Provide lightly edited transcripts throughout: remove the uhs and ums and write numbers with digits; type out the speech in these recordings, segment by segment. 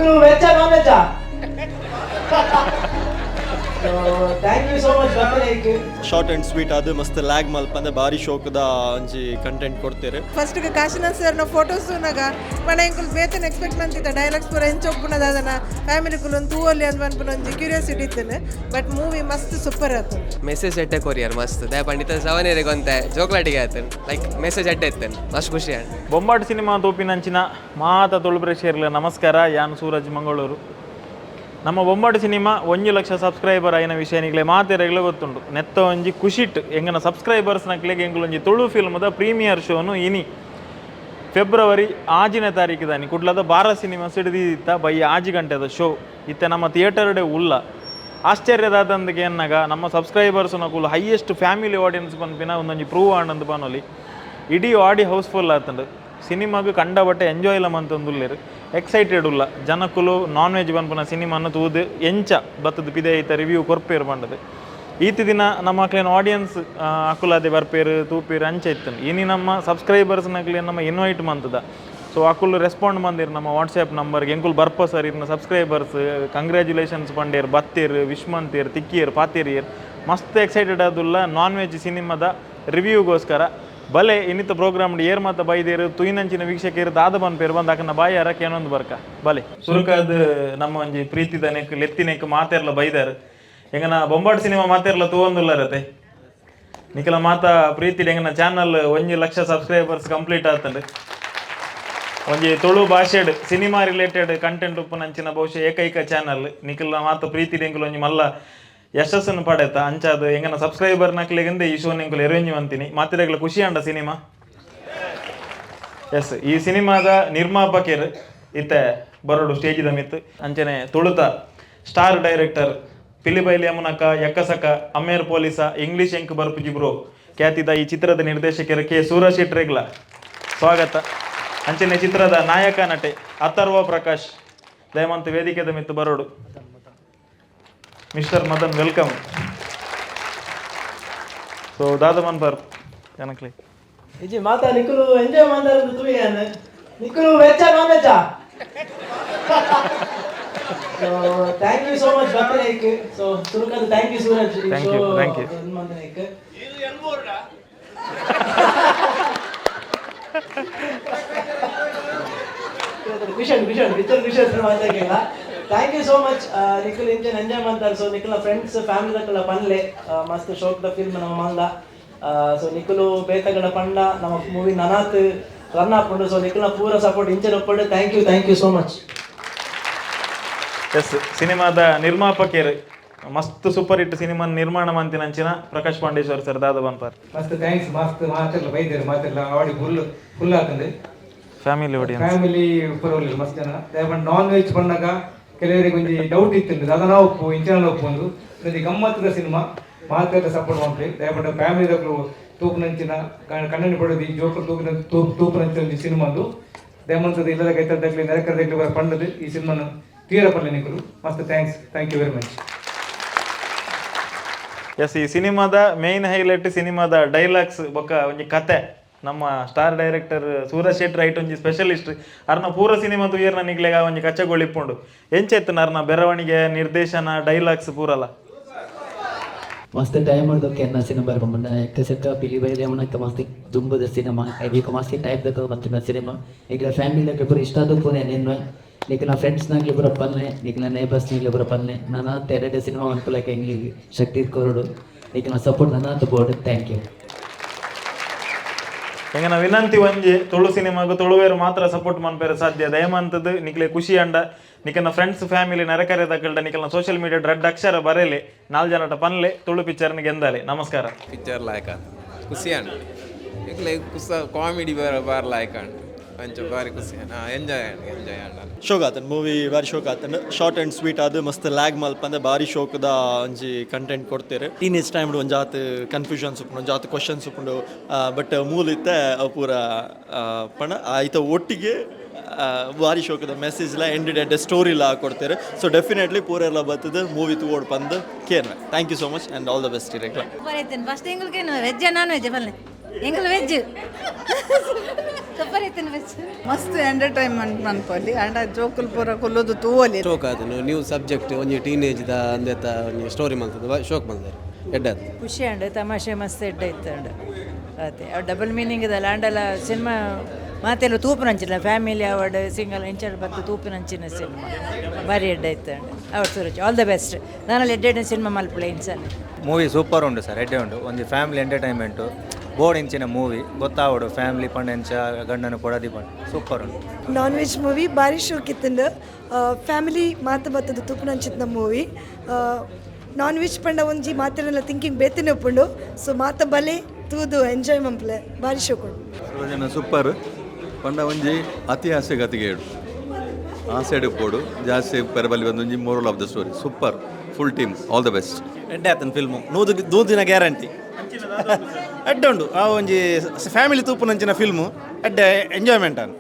ನಿಕ್ಕಲು ವೆಜ್ಜಾ ನಾನ್ ವೆಜ್ಜಾ? So thank you so much ಬತ್ತನೇಕ್. Short and sweet ಅದು ಮಸ್ತ್ ಲ್ಯಾಗ್ ಮಲ್ಪಂದೆ ಬಾರಿ ಶೋಕದ ಒಂಜಿ ಕಂಟೆಂಟ್ ಕೊಡ್ತೇವೆ. ಫಸ್ಟ್ ಕಾಶಿನಾಥ್ ಸರ್ನ ಫೋಟೋಸ್ ತೂನಗ ಪಣ ಎಂಕುಲು ಬೇತನ ಎಕ್ಸ್ಪೆಕ್ಟ್ ಮಂತಿತ್ತ, ಡೈಲಾಗ್ಸ್ ಪೂರ ಎಂಚ ಒಪ್ಪುನದಾದನ, ಫ್ಯಾಮಿಲಿ ಕುಲೊಂದು ತೂವೊಲಿ ಅಂದ್ ಪನ್ಪುನ ಒಂಜಿ ಕ್ಯೂರಿಯಾಸಿಟಿ ಇತ್ತುಂಡು. ಬಟ್ ಮೂವಿ ಮಸ್ತ್ ಸೂಪರ್ ಆತು. ಮೆಸೇಜ್ ಎಡ್ಡೆ ಕೊರಿಯರ್ ಮಸ್ತ್ ದಾಯ ಪಂಡಿತ ಸವನೇರಿಗೆ ಒಂತೆ ಜೋಕ್ಲಾಟಿಗೆ ಆತನ್, ಲೈಕ್ ಮೆಸೇಜ್ ಎಡ್ಡೆ ಇತ್ತನ್, ಮಸ್ತ್ ಖುಷಿ ಆಂಡ್. ಬೊಂಬಾಟ್ ಸಿನಿಮಾ ತೋಪಿನಂಚಿನ ಮಾತ ತುಳು ಪ್ರೇಕ್ಷಕರ್ಲೆ ನಮಸ್ಕಾರ. ಯಾನ್ ಸೂರಜ್ ಮಂಗಳೂರು. ನಮ್ಮ ಬೊಂಬಾಟ್ ಸಿನಿಮಾ 1 ಲಕ್ಷ ಸಬ್ಸ್ಕ್ರೈಬರ್ ಆಯಿನ ವಿಷಯ ನಿಗ್ಲೆ ಮಾತೆರೆಗ್ಲ ಗೊತ್ತುಂಡು. ನೆತ್ತ ಒಂಜಿ ಖುಷಿಟ್ ಎಂಗನ ಸಬ್ಸ್ಕ್ರೈಬರ್ಸ್ ನಕ್ಲೆಗ್ ಎಂಕುಲೊಂಜಿ ತುಳು ಫಿಲ್ಮ್ದ ಪ್ರೀಮಿಯರ್ ಶೋನು ಇನಿ ಫೆಬ್ರವರಿ 6ನೇ ತಾರೀಕು ದಾನಿ ಕುಡ್ಲದ ಭಾರತ್ ಸಿನಿಮಾ ಸಿಡಿದಿತ್ತ ಬೈ 6 ಗಂಟೆದ ಶೋ. ಇತ್ತೆ ನಮ್ಮ ಥಿಯೇಟರ್ಡೆ ಉಲ್ಲ. ಆಶ್ಚರ್ಯದಾದಂದಕ್ಕೆ ಏನಾಗ ನಮ್ಮ ಸಬ್ಸ್ಕ್ರೈಬರ್ಸ್ ನಕುಲು ಹೈಯೆಸ್ಟ್ ಫ್ಯಾಮಿಲಿ ಆಡಿಯನ್ಸ್ ಪನ್ಪಿನ ಒಂದೊಂಜಿ ಪ್ರೂವ್ ಆಂಡಂದು ಪನೊಲಿ. ಇಡೀ ಆಡಿ ಹೌಸ್ಫುಲ್ ಆತಂಡು. ಸಿನಿಮಾಗ್ ಕಂಡಬಟ್ಟೆ ಎಂಜಾಯ್ ಲ ಮಂತೊಂದುಲ್ಲೆರ್, ಎಕ್ಸೈಟೆಡ್ ಉಲ್ಲ ಜನಕುಲು. ನಾನ್ ವೆಜ್ ಪನ್ಪುನ ಸಿನಿಮಾನು ತೂದು ಎಂಚ ಬತ್ತದ ಪಿದೆ ಐತ ರಿವ್ಯೂ ಕೊರ್ಪೇರು ಪಂಡದು. ಈತಿ ದಿನ ನಮ್ಮ ಅಕ್ಲೇನ ಆಡಿಯನ್ಸ್ ಅಕುಲಾದೆ ಬರ್ಪೇರು, ತೂಪೇರು, ಅಂಚ ಇತ್ತು. ಇನಿ ನಮ್ಮ ಸಬ್ಸ್ಕ್ರೈಬರ್ಸ್ ನಕ್ಲೆ ನಮ್ಮ ಇನ್ವೈಟ್ ಮಂತದ. ಸೊ ಅಕುಲು ರೆಸ್ಪಾಂಡ್ ಮಂದಿರ್ ನಮ್ಮ ವಾಟ್ಸ್ಯಾಪ್ ನಂಬರ್ಗೆ, ಎಂಕುಲು ಬರ್ಪ ಸರ್, ಇರ್ನ ಸಬ್ಸ್ಕ್ರೈಬರ್ಸ್ ಕಂಗ್ರ್ಯಾಚುಲೇಷನ್ಸ್ ಪಂಡೇರ್, ಬತ್ತೇರ್, ವಿಶ್ ಮಂತೇರ್, ತಿಕ್ಕಿಯರ್, ಪಾತೇರಿಯರ್. ಮಸ್ತ್ ಎಕ್ಸೈಟೆಡ್ ಆದುಲ್ಲ ನಾನ್ ವೆಜ್ ಸಿನಿಮಾದ ರಿವ್ಯೂಗೋಸ್ಕರ. ಬಲೆ, ಇನ್ನಿತ ಪ್ರೋಗ್ರಾಮ್ ಏರ್ ಮಾತ ಬೈದೇರು, ತುಯಿನಂಚಿನ ವೀಕ್ಷಕರು ದಾದ ಪನ್ಪೇರು ಬಂದು ಅಕನ ಬಾಯಿ ಅರಕ್ಕೆ ಏನೊಂದು ಬರ್ಕ. ಬಲೆ, ಸುರುಕಾದ ನಮ್ಮ ಒಂಜಿ ಪ್ರೀತಿದ ನೆಕ್ ಲೆತ್ತಿನೆಕ್ ಮಾತೆರ್ಲ ಬೈದಾರು. ಎಂಗನ ಬೊಂಬಾಟ್ ಸಿನಿಮಾ ಮಾತೆರ್ಲ ತೂವೊಂದುಲ್ಲರತೆ. ನಿಖಲ ಮಾತಾ ಪ್ರೀತಿ ಎಂಗನ ಚಾನಲ್ 1 ಲಕ್ಷ ಸಬ್ಸ್ಕ್ರೈಬರ್ಸ್ ಕಂಪ್ಲೀಟ್ ಆತಂಡು. ಒಂಜಿ ತುಳು ಭಾಷೆಡ್ ಸಿನಿಮಾ ರಿಲೇಟೆಡ್ ಕಂಟೆಂಟ್ ಉಪ್ಪುನಂಚಿನ ಬಹುಶಃ ಏಕೈಕ ಚಾನಲ್. ನಿಖಲ ಮಾತ ಪ್ರೀತಿ ಎಂಕುಲು ಒಂಜಿ ಮಲ್ಲ ಯಶಸ್ಸನ್ನು ಪಡೆತ. ಅಂಚಾದ ಎಂಗನ ಸಬ್ಸ್ಕ್ರೈಬರ್ ನಕ್ಲೆಗಂದೆ ಈ ಶೋ ಎಂಕುಲು ಎರೆಂಜು ಅಂತೀನಿ. ಮಾತಿರಗ್ಲ ಖುಷಿ ಅಂಡ ಸಿನಿಮಾ. ಎಸ್, ಈ ಸಿನಿಮಾದ ನಿರ್ಮಾಪಕರು ಇತ್ತೆ ಬರೋಡು ಸ್ಟೇಜಿದ ಮಿತ್ತು. ಅಂಚನೆ ತುಳುತ ಸ್ಟಾರ್ ಡೈರೆಕ್ಟರ್, ಪಿಲಿಬೈಲಿ ಯಮುನಕ, ಎಕ್ಕಸಕ, ಅಮ್ಮೇರ್ ಪೊಲೀಸ, ಇಂಗ್ಲಿಷ್ ಎಂಕ್ ಬರ್ಪುಜಿ ಬ್ರೋ ಖ್ಯಾತಿದ ಈ ಚಿತ್ರದ ನಿರ್ದೇಶಕರು ಕೆ ಸೂರಜ್ ಶೆಟ್ರೆಗ್ಲ ಸ್ವಾಗತ. ಅಂಚನೆ ಚಿತ್ರದ ನಾಯಕ ನಟೆ ಅಥರ್ವ ಪ್ರಕಾಶ್ ದಯಮಂತ ವೇದಿಕೆದ ಮಿತ್ತು ಬರೋಡು. Mister Madan, welcome. So ದಾದಮನ್ ಪರ್ ಜನಕ್ಲೆ? ಇಜ್ಜಿ, ಮಾತಾ ನಿಕ್ಕಲು ಎಂಜಾಯ್ ಮಂದಾರಂದು ತೂಯಾನ. ನಿಕ್ಕಲು ವೆಜ್ಜಾ ನಾನ್ ವೆಜ್ಜಾ? So thank you so much ಬತ್ತನೇಕ್. So ಸುರುಕಾದ thank you Suraj ಈ Thank show you, thank you. ಮಂದನೇಕ್. ಖುಷಿ ಖುಷಿ ಪಿಕ್ಚರ್ ಖುಷಿ ಮಾತಾಡಿಲ್ಲ. Thank you so much. Nikhil ಇಂಚನ್ ಎಂಜಾಯ್ ಮಾಡ್ತಾರೆ. ಸೊ ನಿಖಲ್ನ ಫ್ರೆಂಡ್ಸ್ ಫ್ಯಾಮಿಲಿ ದಕ್ಕಲ ಪನ್ಲೆ, ಮಸ್ತ್ ಶೋಕ್ದ ಫಿಲ್ಮ್ ನಮ್ಮ ಮಲ್ಲ. ಸೊ ನಿಖಲು ಬೇತಗಡ ಪಂಡ ನಮ್ಮ ಮೂವಿ ನನಾತ್ ರನ್ ಆಪುಂಡು. ಸೊ ನಿಖಲ್ನ ಪೂರ support ಇಂಚನ್ ಒಪ್ಪಂಡು. Thank you, thank you so much. S, ಸಿನಿಮಾದ ನಿರ್ಮಾಪಕರು, ಮಸ್ತ್ ಸೂಪರ್ ಹಿಟ್ ಸಿನಿಮಾ ನಿರ್ಮಾಣ ಮಂತಿನಂಚಿನ ಪ್ರಕಾಶ್ ಪಾಂಡೇಶ್ವರ್ ಸರ್, ದಾದ ಬನ್ಪಾರ್? ಮಸ್ತ್ thanks. ಮಸ್ತ್ ಮಾತೆಲ್ಲ ಬೈದೇರು, ಮಾತೆಲ್ಲ ಆಡಿ ಫುಲ್ ಫುಲ್ ಆತಂದೆ. Family audiences. ಫ್ಯಾಮಿಲಿ ಪರವಾಗಿಲ್ಲ, ಮಸ್ತ್ ಜನ. ಬಟ್ ನಾನ್ ವೆಜ್ ಬಂದಾಗ ಕೆಲವರಿಗೆ ಒಂಜಿ ಡೌಟ್ ಇತ್ತು, ದಾದನ ಒಪ್ಪು, ಇಂಚಿನ ಒಪ್ಪು. ಒಂದು ಒಂಜಿ ಗಮ್ಮತ್ತದ ಸಿನಿಮಾ. ಮಾತೆಲ್ಲ ಸಪೋರ್ಟ್ ಮಾಡ್ರಿ. ದಯಪಟ್ಟ ಫ್ಯಾಮಿಲಿದಕ್ಲು ತೂಪುನಂಚಿನ ಕಣ್ಣನಿ ಪಡೋದು ಈ ಜೋಕುಲು ತೂಪಿನ ತೂಪುನಂಚಿನ ಒಂಜಿ ಸಿನಿಮಾ ಒಂದು. ದಯಮಂತದ ಇಲ್ಲದ ಕೈತಲ್ದಕ್ಲಿ ನೆರಕರದಕ್ಲಿ ಬರ ಪಂಡದು ಈ ಸಿನಿಮಾನ ತೀರ ಪಲ್ಲೆ ನಿಕುಲು. ಮಸ್ತ್ thanks, thank you very much. S, ಈ ಸಿನಿಮಾದ ಮೇನ್ ಹೈಲೈಟ್ ಸಿನಿಮಾದ ಡೈಲಾಗ್ಸ್ ಬೊಕ್ಕ ಒಂಜಿ ಕತೆ. ನಮ್ಮ star director Suraj Shetty right ಒಂಜಿ ಸ್ಪೆಷಲಿಸ್ಟ್. ಅರ್ನ ಪೂರ ಸಿನಿಮಾ ತೂಯರ್ನ ನಿಗ್ಲೆಗ ಒಂಜಿ ಕಚ್ಚಗೋಳಿ ಇಪ್ಪುಂಡು. ಎಂಚೆತ್ತು ಅರ್ನ ಬೆರವಣಿಗೆ, ನಿರ್ದೇಶನ, ಡೈಲಾಗ್ಸ್ ಪೂರಲ್ಲ? ಮಸ್ತ್ ಟೈಮ್ ದೊಕ್ಕ ಎನ್ನ ಸಿನಿಮಾ ಬರ್ಕೊಂಬಂಡ. ಎಕ್ಕ ಪಿಲಿ ಬೈಲೆ ಅವನಕ್ಕ ಮಸ್ತ್ ದುಂಬುದ ಸಿನಿಮಾ ಐಬಿಕ ಮಸ್ತ್ ಟೈಪ್ ದಕ್ಕ ಬಂತಿನ ಸಿನಿಮಾ. ಈಗ ಫ್ಯಾಮಿಲಿ ಪೂರ ಇಷ್ಟ ಆದ ಪೂನೆ ನಿನ್ನ ನಿಕ್ಲ ಫ್ರೆಂಡ್ಸ್ ನಾಗ್ಲಿ ಪೂರ ಪನ್ನೆ, ನಿಕ್ಲ ನೇಬರ್ಸ್ ನಾಗ್ಲಿ ಪೂರ ಪನ್ನೆ. ನನ್ನ ತೆರಡೆ ಸಿನಿಮಾ ಅನ್ಕೊಳಕ್ಕೆ ಎಂಗ್ಲಿಗೆ ಶಕ್ತಿ ಕೊರಡು. ನಿಕ್ಲ ಸಪೋರ್ಟ್ ನನ್ನ ಬೋರ್ಡ್. Thank you. ಎಂಗನ ವಿನಂತಿ ಒಂಜಿ, ತುಳು ಸಿನಿಮಾಗ ತುಳುವೇರು ಮಾತ್ರ ಸಪೋರ್ಟ್ ಮನ್ಪೇರೆ ಸಾಧ್ಯ. ದಯಮಂತದ್ದು ನಿಕ್ಲೆ ಖುಷಿ ಅಂಡ ನಿಕನ ಫ್ರೆಂಡ್ಸ್, ಫ್ಯಾಮಿಲಿ, ನರಕರೆ ದಕ್ಕಲ್ಡ ನಿಕಲ್ನ ಸೋಷಿಯಲ್ ಮೀಡಿಯಾ ರಡ್ಡ್ ಅಕ್ಷರ ಬರೇಲೆ, ನಾಲ್ ಜನಟ ಪನ್ಲೆ, ತುಳು ಪಿಕ್ಚರ್ನ ಗೆಂದಾಲೆ. ನಮಸ್ಕಾರ. ಪಿಕ್ಚರ್ ಲಾಯ್ಕ ಖುಷಿ ಅಂಡ್ ಎಂಕ್ಲೆ ಕುಸ ಕಾಮಿಡಿ ಬಾರ ಬಾರ್ ಲಾಯ್ಕ ಅಂಡ್ ಅಂಚ ಬಾರಿ ಖುಷಿ, ಎಂಜಾಯ್ ಅಂಡ್ ಎಂಜಾಯ್ ಅಂಡ್. ಶೋಕ್ ಆತಂಡ್ ಮೂವಿ, ಬಾರಿ ಶೋಕ್ ಆತಂಡ್. ಶಾರ್ಟ್ ಆ್ಯಂಡ್ ಸ್ವೀಟ್ ಅದು ಮಸ್ತ್ ಲ್ಯಾಗ್ ಮಲ್ಪಂದೆ ಬಾರಿ ಶೋಕದ ಒಂಜಿ ಕಂಟೆಂಟ್ ಕೊಡ್ತೇವೆ. ಟೀನೇಜ್ ಟೈಮ್ ಒಂಜಾತ್ ಕನ್ಫ್ಯೂಷನ್ಸ್ ಉಪ್ಪುಂಡು, ಒಂಜಾತ್ ಕ್ವಶನ್ಸ್ ಉಪ್ಪುಂಡು. ಬಟ್ ಮೂಲ ಇತ್ತೆ ಅವು ಪೂರ ಪಂಡ ಐತ ಒಟ್ಟಿಗೆ ಬಾರಿ ಶೋಕದ ಮೆಸೇಜ್ಲ ಎಂಡ್ ಡೆಡ್ ಸ್ಟೋರಿಲ ಕೊಡ್ತೇವೆ. ಸೊ ಡೆಫಿನೆಟ್ಲಿ ಪೂರೆಲ್ಲ ಬರ್ತದೆ ಮೂವಿ ತೂವೋಡು ಪಂದ್ ಕೇರ್ವೆ. Thank you so much and all the best ಇರೆಗ್ಲ. Super ಐತೇನೆ. ಫಸ್ಟ್ ಎಂಗುಲ್ಕೇನು ವೆಜ್ ನಾನ್ ವೆಜ್ ಬಲ್ಲೆ. ಎಂಕಲ್ ವೆಜ್ ಸೂಪರ್ ಇತ್ತು ವೆಜ್. ಮಸ್ತ್ ಎಂಟರ್ಟೈನ್ಮೆಂಟ್ ಮನ್ಪೊಲಿ ಅಂಡ ಜೋಕುಲ್ ಪೂರ ಕುಲ್ಲುದು ತೂವೊಲಿ. ಶೋಕ್ ಆತನು ನ್ಯೂ ಸಬ್ಜೆಕ್ಟ್, ಒಂಜಿ ಟೀನೇಜ್ ದ ಅಂದೆತ ಒಂಜಿ ಸ್ಟೋರಿ ಮಲ್ತದ, ಶೋಕ್ ಮಲ್ತಾರೆ, ಎಡ್ಡೆ ಆತು. ಖುಷಿ ಅಂಡ್ ತಮಾಷೆ ಮಸ್ತ್ ಎಡ್ಡೆ ಇತ್ತು. ಅದೇ ಅವು ಡಬಲ್ ಮೀನಿಂಗ್ ಇದಲ್ಲ ಅಂಡಲ ಸಿನಿಮಾ ಮಾತೆಲ್ಲ ತೂಪುನಂಚಿನ ಫ್ಯಾಮಿಲಿ ಅವಾರ್ಡ್ ಸಿಂಗಲ್ ಇಂಚಡ್ ಬತ್ತು ತೂಪುನಂಚಿನ ಸಿನಿಮಾ ಭಾರಿ ಎಡ್ಡೆ ಇತ್ತು. ಅವ್ರು ಸೂರಜ್ ಆಲ್ the best. ನಾನಲ್ಲಿ ಎಡ್ಡೆ ಎಡ್ಡೆ ಸಿನಿಮಾ ಮಲ್ಪುಳೆ ಇನ್ಸನ್. ಮೂವಿ ಸೂಪರ್ ಉಂಡು ಸರ್, ಎಡ್ಡೆ ಉಂಡು. ಒಂದು ಫ್ಯಾಮಿಲಿ ಎಂಟರ್ಟೈನ್ಮೆಂಟು ಬೋರ್ಡ್ ಇಂಚಿನ ಮೂವಿ ಗೊತ್ತಾವಡು. ಫ್ಯಾಮಿಲಿ ಪಂಡ ಎಂಚ ಗಂಡನ ಕೊಡದಿ ಪಂಡ ಸೂಪರ್ ಉಂಡು. ನಾನ್ ವೆಜ್ ಮೂವಿ ಭಾರಿ ಶೋಕಿತ್ತಂಡು. ಫ್ಯಾಮಿಲಿ ಮಾತು ಬತ್ತದ ತೂಪುನಂಚಿತ್ನ ಮೂವಿ. ನಾನ್ ವೆಜ್ ಪಂಡ ಒಂಜಿ ಮಾತೆಲ್ಲ ಥಿಂಕಿಂಗ್ ಬೇತನೆ ಉಪ್ಪುಂಡು. ಸೊ ಮಾತ ಬಲೆ ತೂದು ಎಂಜಾಯ್ ಮಂಪ್ಲೆ, ಭಾರಿ ಶೋಕುಂಡು. ಸೂಪರ್ ಪಂಡ ಒಂಜಿ ಅತಿ ಆಸೆ ಗತಿಗೇಡು ಆಸೆಡ್ ಪೋಡು ಜಾಸ್ತಿ ಪೆರಬಲಿ ಬಂದು ಒಂಜಿ moral of the story super. Full team all the best. ಎಡ್ಡೆ ಆತನ ಫಿಲ್ಮು, 100 ದಿನ ಗ್ಯಾರಂಟಿ. ಎಡ್ಡೆ ಉಂಡು. ಆ ಒಂಜಿ ಫ್ಯಾಮಿಲಿ ತೂಪುನಂಚಿನ ಫಿಲ್ಮು, ಎಡ್ಡೆ ಎಂಜಾಯ್ಮೆಂಟ್ ಅನ್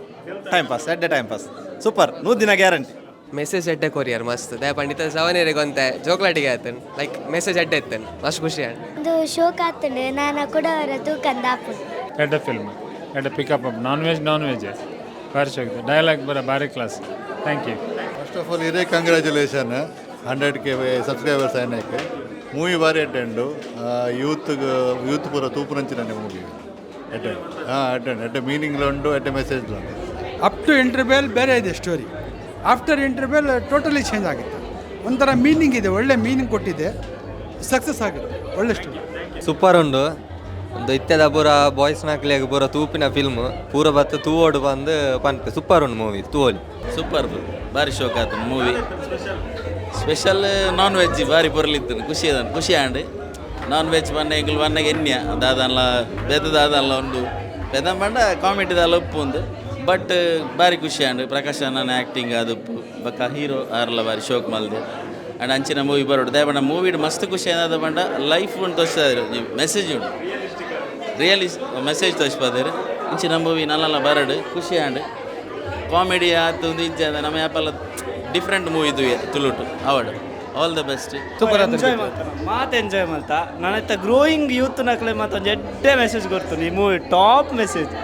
ಟೈಮ್ ಪಾಸ್, ಎಡ್ಡೆ ಟೈಮ್ ಪಾಸ್, ಸೂಪರ್, 100 ದಿನ ಗ್ಯಾರಂಟಿ. ಮೆಸೇಜ್ ಎಡ್ಡೆ ಕೊರಿಯರ್ ಮಸ್ತ್. ದಾಯ ಪಂಡಿತ ಸವನೇರಿಗೆ ಒಂತೆ ಜೋಕ್ಲಾಟಿಗೆ ಆತನ್, ಲೈಕ್ ಮೆಸೇಜ್ ಎಡ್ಡೆ ಇತ್ತನ್, ಮಸ್ತ್ ಖುಷಿ ಆಂಡ್. ಒಂದು ಶೋಕ್ ಆತಂಡು ನಾನು ಕೂಡ ಅವರ ತೂಕಂದ ಆಪುಂಡು. ಎಡ್ಡೆ ಫಿಲ್ಮ್, ಎಡ್ಡೆ pickup up. Non veg, non veg ಭಾರಿ ಶೋಕ್. ಡೈಲಾಗ್ ಬರ ಭಾರಿ class. Thank you. First of all ಇರೇ ಕಂಗ್ರ್ಯಾಚುಲೇಷನ್, 100K subscribers ಆಯ್ನಕ್ಕೆ. ಮೂವಿ ಭಾರಿ ಅಟೆಂಡು, ಯೂತ್ ಯೂತ್ ಪೂರ ತೂಪುನಂಚಿನ ಮೂವಿ. ಅಟೆಂಡ್ ಹಾಂ ಅಟೆಂಡ್ ಎಡ್ಡೆ ಮೀನಿಂಗ್ಲ ಉಂಡು, ಎಡ್ಡೆ ಮೆಸೇಜ್ಲ ಉಂಡು. ಅಪ್ ಟು ಇಂಟರ್ವೆಲ್ ಬೇರೆ ಇದೆ story, after interval totally change ಆಗುತ್ತೆ. ಒಂಥರ ಮೀನಿಂಗ್ ಇದೆ, ಒಳ್ಳೆ ಮೀನಿಂಗ್ ಕೊಟ್ಟಿದೆ, ಸಕ್ಸಸ್ ಆಗುತ್ತೆ, ಒಳ್ಳೆ ಸ್ಟೋರಿ. ಸೂಪರ್ ಉಂಡು. ಒಂದು ಇತ್ತೆದ ಪೂರ ಬಾಯ್ಸ್ ನಕ್ಲೆಗ್ ಪೂರ ತೂಪಿನ ಫಿಲ್ಮ್, ಪೂರ ಬತ್ತು ತೂವೋಡು ಬಂದು ಪನ್ಪೆ. ಸೂಪರ್ ಉಂಡು ಮೂವಿ, ತೂವೋಲಿ. ಸೂಪರ್, ಭಾರಿ ಶೋಕ್ ಆತು ಮೂವಿ. ಸ್ಪೆಷಲ್ ನಾನ್ ವೆಜ್ ಭಾರಿ ಪೊರ್ಲಿತ್ತು, ಖುಷಿ ಅದ, ಖುಷಿ ಆಂಡ್. ನಾನ್ ವೆಜ್ ಬನ್ನ ಎಂಕುಲು ಬನ್ನಗ ಎನ್ಯ ದಾದನ್ಲ ಬೇತ ದಾದನ್ಲ ಉಂಡು ಬೇತ ಪಂಡ ಕಾಮಿಡಿ ದಾಲ ಉಪ್ಪು ಉಂದು. ಬಟ್ ಭಾರಿ ಖುಷಿ ಆಂಡ್. ಪ್ರಕಾಶ್ ಅಣ್ಣನ ಆ್ಯಕ್ಟಿಂಗ್ ಅದು ಉಪ್ಪು ಬೊಕ್ಕ ಹೀರೋ ಆರ್ಲ ಭಾರಿ ಶೋಕ್ ಮಲ್ದೆ. ಆ್ಯಂಡ್ ಅಂಚಿನ ಮೂವಿ ಬರೋಡು. ದಯಪಂಡ ಮೂವಿಡ್ ಮಸ್ತ್ ಖುಷಿ ಆದ ಪಂಡ ಲೈಫ್ ಉಂಟು ತೋರಿಸ್ತಾ ಮೆಸೇಜ್ ಉಂಟು, ರಿಯಲಿ ಮೆಸೇಜ್ ತೋರಿಸ್ಪಾದೇರು. ಇಂಚಿನ ಮೂವಿ ನಲ್ಲಲ್ಲ ಬರಡು, ಖುಷಿ ಆಂಡ್. ಕಾಮಿಡಿ ಆತು ಒಂದು ಇಜ್ಜ ನಮ್ಮ ಯಾಪಲ್ಲ ಡಿಫ್ರೆಂಟ್ ಮೂವಿ ತುಳುಟು award. All the best. Super. Enjoy ಮಾಡ್ತಾನೆ ಮಾತು, ಎಂಜಾಯ್ ಮಾಡ್ತಾ. ನನ್ನ ಗ್ರೋಯಿಂಗ್ ಯೂತ್ ನಕ್ಲೆ ಮತ್ತೊಂದು ಎಡ್ಡೆ ಮೆಸೇಜ್ ಕೊಡ್ತೀನಿ ಈ ಮೂವಿ, ಟಾಪ್ ಮೆಸೇಜ್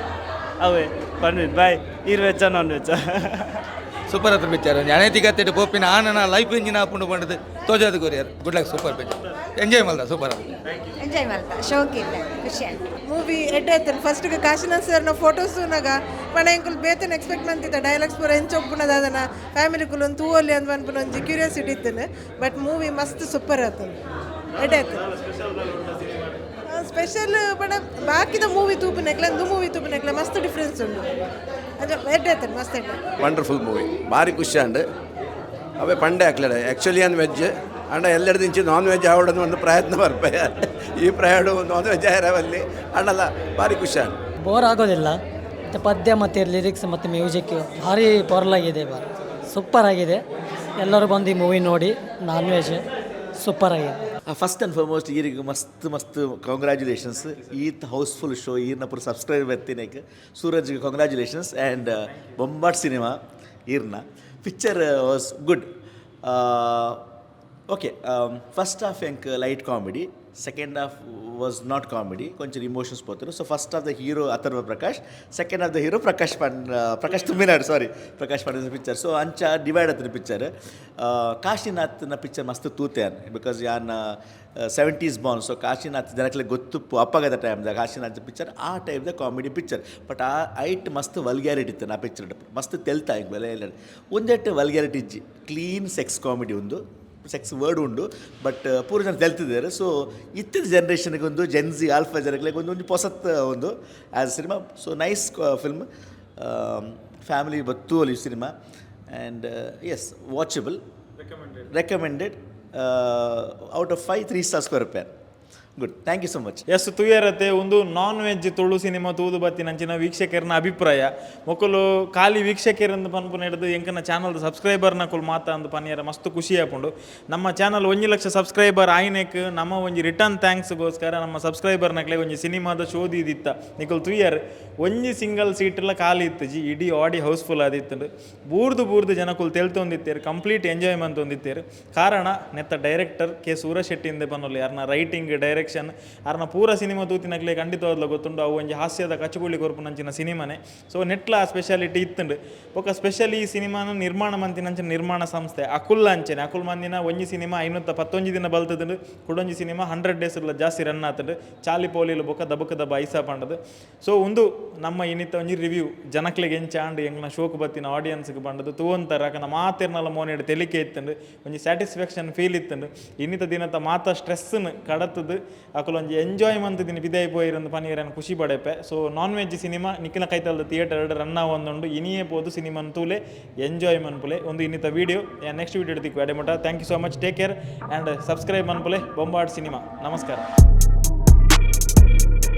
ಅವೇ ಪನ್ವಿತ್ ಬಾಯ್ ಇರ್ ವೆಜ್ಜ ನಾನ್ ವೆಜ್ಜ. ಸೂಪರ್ ಹತ್ರ ಪಿಕ್ಚರ್. ಅನೈತಿಕತೆ ಪೋಪಿನ ಆನನ ಲೈಫ್ ಇಂಜಿನ್ ಆಪುಂಡು ಪಂಡದು ತೋಜಾದ ಕೊರಿಯರ್. Good luck. Super picture, enjoy ಮಲ್ದ, ಸೂಪರ್. ಎಂಜಾಯ್ ಮಾಡ್ತಾ, ಶೋಕ್ ಇಲ್ಲ, ಖುಷಿ ಆಯ್ತು. ಮೂವಿ ಎಡ್ಡೆ ಆಯ್ತು. ಫಸ್ಟ್ ಕಾಶಿನಾಥ್ ಸರ್ನ ಫೋಟೋಸ್ ತೂನಾಗ ಪಣ ಎಂಕುಲು ಬೇತನೆ ಎಕ್ಸ್ಪೆಕ್ಟ್ ಮಂತಿತ್ತ ಡೈಲಾಗ್ಸ್ ಪೂರ ಎಂಚ ಒಪ್ಪುನದಾದನ ಫ್ಯಾಮಿಲಿ ಕುಲೊಂದು ತೂವೊಲಿ ಅಂದ್ ಪನ್ಪುನ ಒಂಜಿ ಕ್ಯೂರಿಯಾಸಿಟಿ ಇತ್ತು. ಬಟ್ ಮೂವಿ ಮಸ್ತ್ ಸೂಪರ್ ಆತು, ಎಡ್ಡೆ ಆಯ್ತು. ಸ್ಪೆಷಲ್ ಪಂಡ ಬಾಕಿದ ಮೂವಿ ತೂಪುನೆಕ್ಲೆ ಅಂದು ಮೂವಿ ತೂಪುನೆಕ್ಲೆ ಮಸ್ತ್ ಡಿಫ್ರೆನ್ಸ್ ಉಂಡು. ಅದು ಎಡ್ಡೆ ಆಯ್ತು, ಮಸ್ತ್ ಎಡ್ಡೆ. ವಂಡರ್ಫುಲ್ ಮೂವಿ, ಭಾರಿ ಖುಷಿ ಅಂಡ್. ಅವೇ ಪಂಡೆ ಹಾಕ್ಲಡ ಆ್ಯಕ್ಚುಲಿ ಅನ್ ವೆಜ್ ಅಂಡ ಎಲ್ಲೆಡ್ದಿಂಚಿ ನಾನ್ ವೆಜ್ ಆವಡನ್ನು ಒಂದು ಪ್ರಯತ್ನ ಬರ್ಪೆ. ಈ ಪ್ರಯಾಣ ನಾನ್ ವೆಜ್ ಆಯಿರವಲ್ಲಿ ಅಣ್ಣಲ್ಲ, ಭಾರಿ ಖುಷಿ ಅಂಡ್. ಬೋರ್ ಆಗೋದಿಲ್ಲ. ಮತ್ತು ಪದ್ಯ ಮತ್ತು ಲಿರಿಕ್ಸ್ ಮತ್ತು ಮ್ಯೂಸಿಕ್ ಭಾರಿ ಪೊರ್ಲಾಗಿದೆ, ಭಾರಿ ಸೂಪರ್ ಆಗಿದೆ. ಎಲ್ಲರೂ ಬಂದು ಈ ಮೂವಿ ನೋಡಿ. ನಾನ್ ವೆಜ್ ಸೂಪರ್ ಆಗಿದೆ. ಫಸ್ಟ್ ಆ್ಯಂಡ್ ಫಾರ್ಮೋಸ್ಟ್ ಈರಿಗೆ ಮಸ್ತ್ ಮಸ್ತ್ ಕಾಂಗ್ರ್ಯಾಚುಲೇಷನ್ಸ್. ಈತ್ ಹೌಸ್ಫುಲ್ ಶೋ ಈರ್ನ ಪೂರ ಸಬ್ಸ್ಕ್ರೈಬ್ ಎತ್ತಿನಕ್ಕೆ ಸೂರಜ್ ಕಾಂಗ್ರ್ಯಾಚುಲೇಷನ್ಸ್. ಆ್ಯಂಡ್ ಬೊಂಬಾಟ್ ಸಿನಿಮಾ ಈರ್ನ. Picture was good, okay. First half ಎಂಕ್ light comedy, second half was not comedy, ಕೊಂಚ emotions ಪೋತರು. So first half the hero Atharva Prakash, second half the hero Prakash ಪಂಡ್ ಪ್ರಕಾಶ್ ತುಮ್ಮಿನಾಡು, ಸಾರಿ, ಪ್ರಕಾಶ್ ಪಂಡ್ picture. ಸೊ ಅಂಚ divide ಆತನ picture. ಕಾಶಿನಾಥ್ನ picture ಮಸ್ತ್ ತೂತೆ because ಯಾನ್ 70s Born. So Kashinath ಜನಕ್ಲೆ ಗೊತ್ತುಪ್ಪು. ಅಪ್ಪಗದ ಟೈಮ್ದ ಕಾಶಿನಾಥ್ ಪಿಕ್ಚರ್, ಆ ಟೈಮ್ದ ಕಾಮಿಡಿ ಪಿಕ್ಚರ್. ಬಟ್ ಆ ಐಟ್ ಮಸ್ತ್ ವಲ್ಗ್ಯಾರಿಟಿ ಇತ್ತು. ಆ ಪಿಕ್ಚರ್ ಮಸ್ತ್ ತೆಲ್ತಾ ಇಂಕ್ ಬೆಲೆ ಎಲ್ಲ ಒಂದೆಟ್ಟು ವಲ್ಗ್ಯಾರಿಟಿ ಇಜ್ಜಿ. ಕ್ಲೀನ್ ಸೆಕ್ಸ್ ಕಾಮಿಡಿ ಉಂದು, ಸೆಕ್ಸ್ ವರ್ಡ್ ಉಂಡು, ಬಟ್ ಪೂರ ಜನ ತೆಲ್ತಿದ್ದಾರೆ. ಸೊ ಇತ್ತಿನ ಜನ್ರೇಷನ್ಗೆ ಒಂದು ಜೆನ್ಸಿ ಆಲ್ಫಾ ಜನಗಳಿಗೆ ಒಂದು ಒಂದು ಪೊಸತ್ ಒಂದು as cinema. So nice film, family ಬತ್ತು ಅಲ್ಲಿ cinema and yes, watchable, recommended. Out of 5, 3 stars per. Good, thank you so much. S ತುಯರತೆ ಒಂದು ನಾನ್ ವೆಜ್ ತುಳು ಸಿನಿಮಾ ತೂದು ಬತ್ತಿನಂಚಿನ ವೀಕ್ಷಕರನ ಅಭಿಪ್ರಾಯ. ಮೊಕುಲು ಖಾಲಿ ವೀಕ್ಷಕರಿಂದ ಪನ್ಪುನ ಹಿಡಿದು ಎಂಕನ ಚಾನಲ್ ಸಬ್ಸ್ಕ್ರೈಬರ್ನ ಕುಲ್ ಮಾತ ಅಂದು ಪನಿಯರ ಮಸ್ತ್ ಖುಷಿ ಆಪುಂಡು. ನಮ್ಮ ಚಾನಲ್ 1 ಲಕ್ಷ ಸಬ್ಸ್ಕ್ರೈಬರ್ ಆಯ್ನೆಕ್ ನಮ್ಮ ಒಂಜಿ ರಿಟರ್ನ್ ಥ್ಯಾಂಕ್ಸ್ಗೋಸ್ಕರ ನಮ್ಮ ಸಬ್ಸ್ಕ್ರೈಬರ್ನಕ್ಲೆ ಒಂಜಿ ಸಿನಿಮಾದ ಶೋ ದೀದಿತ್ತ. ನಿಕುಲ್ ತುಯರ್, ಒಂಜಿ ಸಿಂಗಲ್ ಸೀಟ್ಲ ಖಾಲಿ ಇತ್ತುಜಿ, ಇಡೀ ಆಡಿ ಹೌಸ್ಫುಲ್ ಆದಿತ್ತುಂಡು. ಬೂರ್ದು ಬೂರ್ದು ಜನಕುಲು ತೆಲ್ತೊಂದಿತ್ತೇರು, ಕಂಪ್ಲೀಟ್ ಎಂಜಾಯ್ ಮಂತೊಂದಿತ್ತೇರು. ಕಾರಣ ನೆತ್ತ ಡೈರೆಕ್ಟರ್ ಕೆ ಸೂರಜ್ ಶೆಟ್ಟಿಂದೆ ಪನ್ನೊಲಿ. ಯಾರನ್ನ ರೈಟಿಂಗ್, ಡೈರೆಕ್ಷನ್ ಡೈರೆಕ್ಷನ್. ಅರ್ನ ಪೂರ ಸಿನಿಮಾ ತೂತಿನಕ್ಲೆ ಖಂಡಿತವಾದ್ಲ ಗೊತ್ತುಂಡು, ಅವು ಒಂಜಿ ಹಾಸ್ಯದ ಕಚಗುಳಿ ಕೊರ್ಪುನಂಚಿನ ಸಿನಿಮಾನೆ. ಸೊ ನೆಟ್ಲ ಸ್ಪೆಷಾಲಿಟಿ ಇತ್ತುಂಡು. ಬೊಕ್ಕ ಸ್ಪೆಷಲಿ ಈ ಸಿನಿಮಾನ ನಿರ್ಮಾಣ ಮಂತಿನಂಚಿನ ನಿರ್ಮಾಣ ಸಂಸ್ಥೆ ಅಕುಲ್ ಅಂಚನೆ, ಅಕುಲ್ ಮಂದಿನ ಒಂಜಿ ಸಿನಿಮಾ 511 ದಿನ ಬಲ್ತದುಂಡು, ಕುಡೊಂಜಿ ಸಿನಿಮಾ 100 ಡೇಸ್ ಜಾಸ್ತಿ ರನ್ ಆತುಂಡು, ಚಾಲಿ ಪೋಲಿಲು ಬೊಕ್ಕ ದಬಕ ದಬ ಐಸಾ ಪಂಡದು. ಸೊ ಉಂದು ನಮ್ಮ ಇನ್ನಿತ ಒಂಜಿ ರಿವ್ಯೂ ಜನಕ್ಲೆಗ್ ಎಂಚ ಆಂಡ್, ಎಂಕ್ನ ಶೋಕ್ ಬತ್ತಿನ ಆಡಿಯನ್ಸ್ಗೆ ಪಂಡದು ತೂವಂತರ ಅಕನ ಮಾತೆರ್ನಲ ಮೋನೆಡ್ ತೆಲಿಕೆ ಇತ್ತುಂಡು, ಒಂಜಿ ಸ್ಯಾಟಿಸ್ಫ್ಯಾಕ್ಷನ್ ಫೀಲ್ ಇತ್ತುಂಡು. ಇನ್ನಿತ ದಿನತ ಮಾತ ಸ್ಟ್ರೆಸ್ನ್ ಕಡತದು ಅಕುಲ್ ಒಂಜಿ ಎಂಜಾಯ್ ಮಂತ್ ದಿನ ಬಿದಾಯಿ ಪೋಯಿರಂದು ಪನಿಯರನ್ ಖುಷಿ ಪಡೆಪೆ. ಸೊ ನಾನ್ ವೆಜ್ ಸಿನಿಮಾ ನಿಕ್ಕಿನ ಕೈತಲ್ದ ಥಿಯೇಟರ್ ರನ್ ಆವೊಂದುಂಡು, ಇನಿಯೇ ಪೋದು ಸಿನಿಮಾನ್ ತೂಲೆ ಎಂಜಾಯ್ ಮನ್ಪುಲೆ. ಒಂದು ಇನ್ನಿತ ವೀಡಿಯೋ ನೆಕ್ಸ್ಟ್ ವೀಡಿಯೋ ತಿಕ್ಕು ಅಡೆ ಮುಟ. Thank you so much, take care and subscribe ಮನ್ಪುಲೆ ಬೊಂಬಾಟ್ ಸಿನಿಮಾ. ನಮಸ್ಕಾರ.